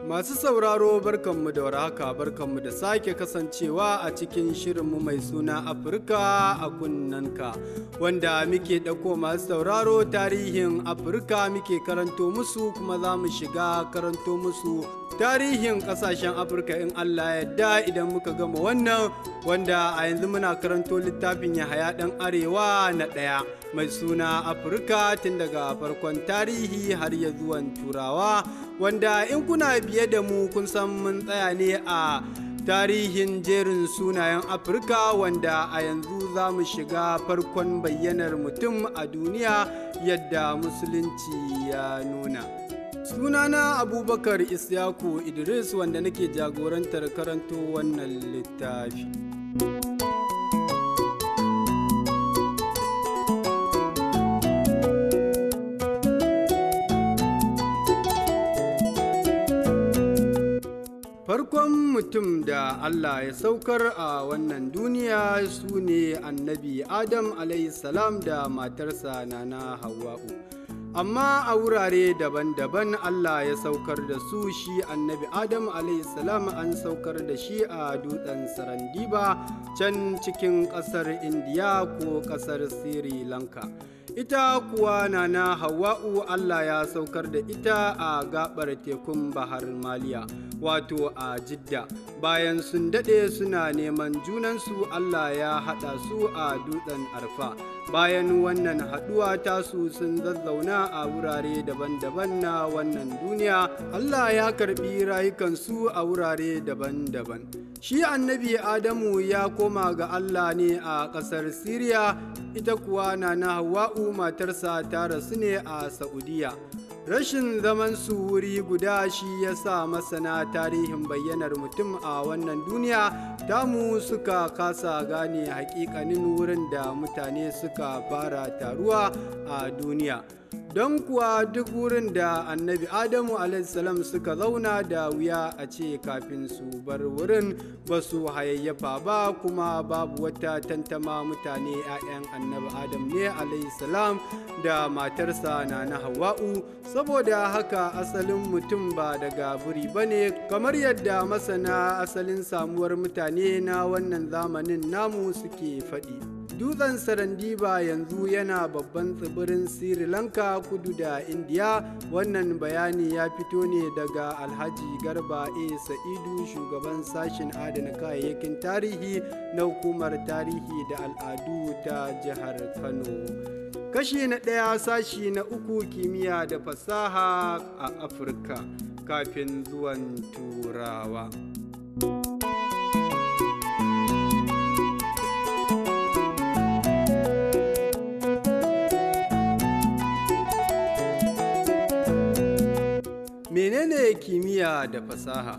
Masu sauraro, barkanmu da warhaka, barkanmu da sake kasancewa a cikin shirinmu mai suna Afirka a Kunnanka, wanda muke ɗauko masu sauraro tarihin Afirka muke karanto musu, kuma za mu shiga karanto musu tarihin ƙasashen Afirka in Allah yadda idan muka gama wannan, wanda a yanzu muna karanto littafin Yahaya ɗan Arewa na ɗaya mai suna Afirka tun daga farkon tarihi har ya zuwan Turawa, wanda in kuna biye da mu kun san mun tsaya ne a tarihin jerin sunayen Afirka, wanda a yanzu za mu shiga farkon bayyanar mutum a duniya yadda Musulunci ya nuna. Sunana Abubakar Isyaku Idris, wanda nake jagorantar karanto wannan littafi. Farkon mutum da Allah ya saukar a wannan duniya su ne Annabi Adam salam da matarsa Nana Hawwa'u. Amma a wurare daban-daban Allah ya saukar da su. Shi Annabi Adam salam an saukar da shi a dutsen Sarandiba can cikin ƙasar Indiya ko ƙasar Sri Lanka. Ita kuwa Nana Hawwa'u Allah ya saukar da ita a gabar tekun Bahar Maliya, wato a Jidda. Bayan sun daɗe suna neman junansu, Allah ya haɗa su a dutsen Arfa. Bayan wannan haɗuwa tasu, sun zazzauna a wurare daban-daban na wannan duniya. Allah ya karɓi rayukansu a wurare daban-daban. Shi Annabi Adamu ya koma ga Allah ne a ƙasar Siriya, ita kuwa Nana Hawwa'u matarsa ta rasu ne a Saudiya. Rashin zaman su wuri guda shi ya sa masana tarihin bayyanar mutum a wannan duniya tamu suka kasa gane hakikanin wurin da mutane suka fara taruwa a duniya. Don kuwa duk wurin da Annabi Adamu salam suka zauna, da wuya a ce kafin su bar wurin ba su hayayyafa ba. Kuma babu wata tantama mutane 'ya'yan Annabi Adam ne salam da matarsa na Hawa'u. Saboda haka asalin mutum ba daga buri ba ne kamar yadda masana asalin samuwar mutane na wannan zamanin namu suke faɗi. Dutsen Sarandiba yanzu yana babban tsibirin Sri Lanka kudu da Indiya. Wannan bayani ya fito ne daga Alhaji Garba A Sa'idu, shugaban sashen adana kayayyakin tarihi na Hukumar Tarihi da Al'adu ta Jihar Kano. Kashi na ɗaya, sashi na uku, kimiyya da fasaha a Afirka kafin zuwan Turawa. Menene kimiyya da fasaha?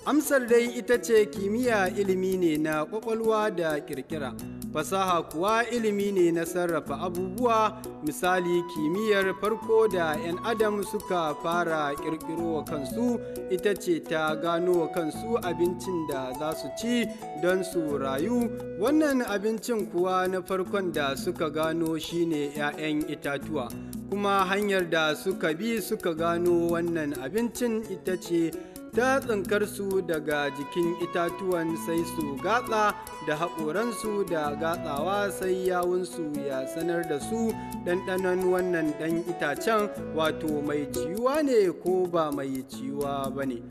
Amsar dai ita ce kimiyya ilimi ne na kwakwalwa da kirkira, fasaha kuwa ilimi ne na sarrafa abubuwa. Misali, kimiyyar farko da 'yan Adam suka fara kirkiro wa kansu ita ce ta gano wa kansu abincin da za su ci don su rayu. Wannan abincin kuwa na farkon da suka gano shine 'ya'yan itatuwa. Kuma hanyar da suka bi suka gano wannan abincin ita ce ta tsinkar su daga jikin itatuwan, sai su gatsa da haƙoransu, da gatsawa sai yawunsu ya sanar da su ɗanɗanon wannan ɗan itacen, wato mai ciwuwa ne ko ba mai ciwuwa ba ne.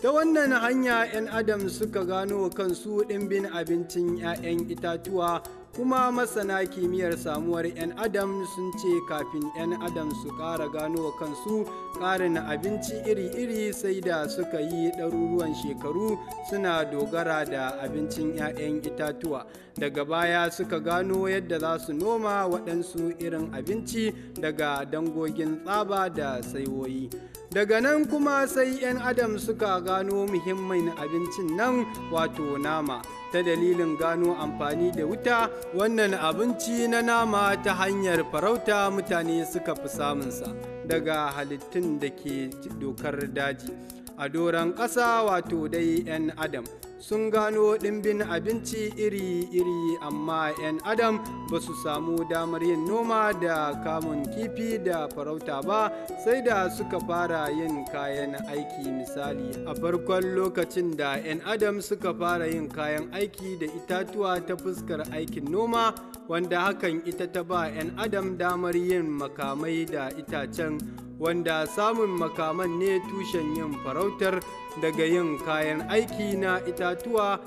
Ta wannan hanya 'yan Adam suka gano kansu ɗimbin abincin 'ya'yan itatuwa. Kuma masana kimiyyar samuwar 'yan Adam sun ce kafin 'yan Adam su ƙara gano kansu ƙarin abinci iri-iri, sai da suka yi ɗaruruwan shekaru suna dogara da abincin 'ya'yan itatuwa. Daga baya suka gano yadda za su noma waɗansu irin abinci daga dangogin tsaba da saiwoyi. Daga nan kuma sai 'yan adam suka gano muhimmin abincin nan, wato nama, ta dalilin gano amfani da wuta. Wannan abinci na nama ta hanyar farauta mutane suka fi samunsa daga halittun da ke dokar daji a doron ƙasa, wato dai 'yan adam sun gano ɗimbin abinci iri-iri, amma 'yan adam ba su samu damar yin noma da kamun kifi da farauta ba sai da suka fara yin kayan aiki. Misali, a farkon lokacin da 'yan adam suka fara yin kayan aiki da itatuwa ta fuskar aikin noma, wanda hakan ita ta ba 'yan adam damar yin makamai da itacen, wanda samun makaman ne tushen yin farautar daga yin kayan aiki na itatuwa.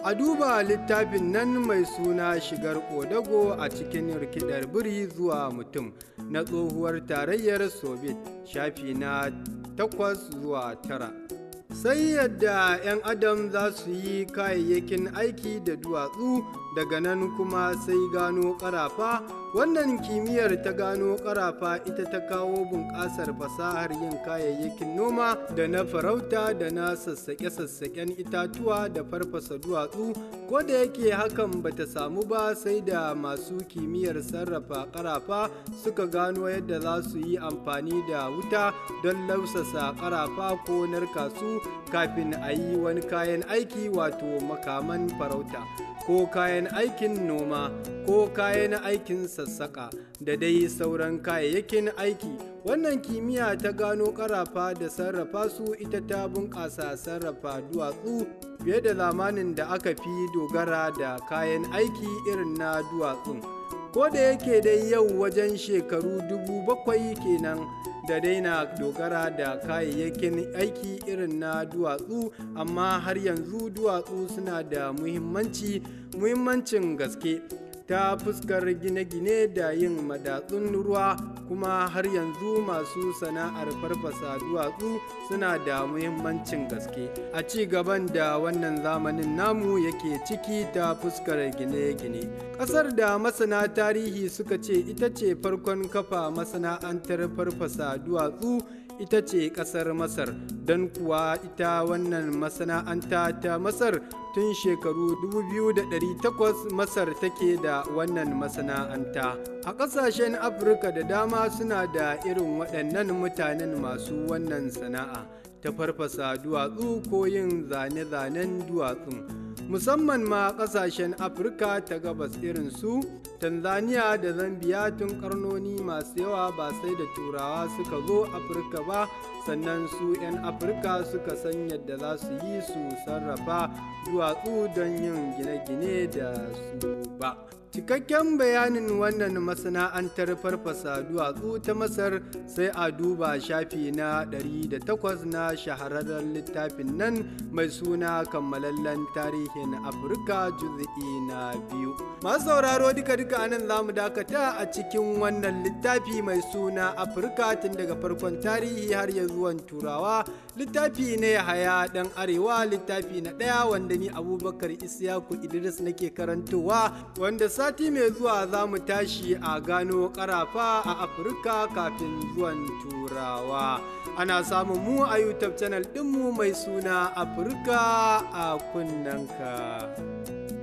A duba littafin nan mai suna Shigar Ƙodago a cikin Rikidar Biri zuwa Mutum na tsohuwar Tarayyar Soviet, shafi na 8 zuwa 9. Sai yadda 'yan adam za su yi kayayyakin aiki da duwatsu. Daga nan kuma sai gano ƙarafa. Wannan kimiyyar ta gano ƙarafa ita ta kawo bunƙasar fasahar yin kayayyakin noma da na farauta da na sassaƙe-sassaƙen itatuwa da farfasa duwatsu, ko da yake hakan bata samu ba sai da masu kimiyyar sarrafa ƙarafa suka gano yadda za su yi amfani da wuta don lausasa ƙarafa ko narka su kafin a yi wani kayan aiki, wato makaman farauta ko kayan aikin noma ko kayan aikin sassaƙa da dai sauran kayayyakin aiki. Wannan kimiyya ta gano ƙarafa da sarrafa su ita ta bunƙasa sarrafa duwatsu fiye da zamanin da aka fi dogara da kayan aiki irin na duwatsun. Ko da yake dai yau wajen shekaru 7,000 kenan da daina dogara da kayayyakin aiki irin na duwatsu, amma har yanzu duwatsu suna da muhimmanci, muhimmancin gaske, ta fuskar gine-gine da yin madatsun ruwa. Kuma har yanzu masu sana'ar farfasa duwatsu suna da muhimmancin gaske a ci gaban da wannan zamanin namu yake ciki ta fuskar gine-gine. Ƙasar da masana tarihi suka ce ita ce farkon kafa masana'antar farfasa duwatsu ita ce ƙasar Masar, don kuwa ita wannan masana'anta ta Masar tun shekaru 2800 Masar take da wannan masana'anta. A ƙasashen Afirka da dama suna da irin waɗannan mutanen masu wannan sana'a ta farfasa duwatsu ko yin zane-zanen duwatsun, musamman ma ƙasashen Afirka ta Gabas irin su Tanzania da Zambia, tun karnoni masu yawa, ba sai da Turawa suka zo Afirka ba sannan su 'yan Afirka suka san yadda za su yi su sarrafa duwatsu don yin gine-gine da su ba. Cikakken bayanin wannan masana'antar farfasa duwatsu ta Masar sai a duba shafi na 108 na shahararren littafin nan mai suna Kammalallen Tarihin Afirka, juzi'i na biyu. Masu sauraro, duka-duka anan za mu dakata a cikin wannan littafi mai suna Afirka tun daga farkon tarihi har ya zuwan Turawa, littafi ne Haya Dan Arewa, littafi na ɗaya, wanda ni Abubakar Isyaku Idris nake karantowa, wanda sati mai zuwa za mu tashi a gano karafa a Afirka kafin zuwan Turawa. Ana samun mu a YouTube channel ɗinmu mai suna Afirka a Kunnanka.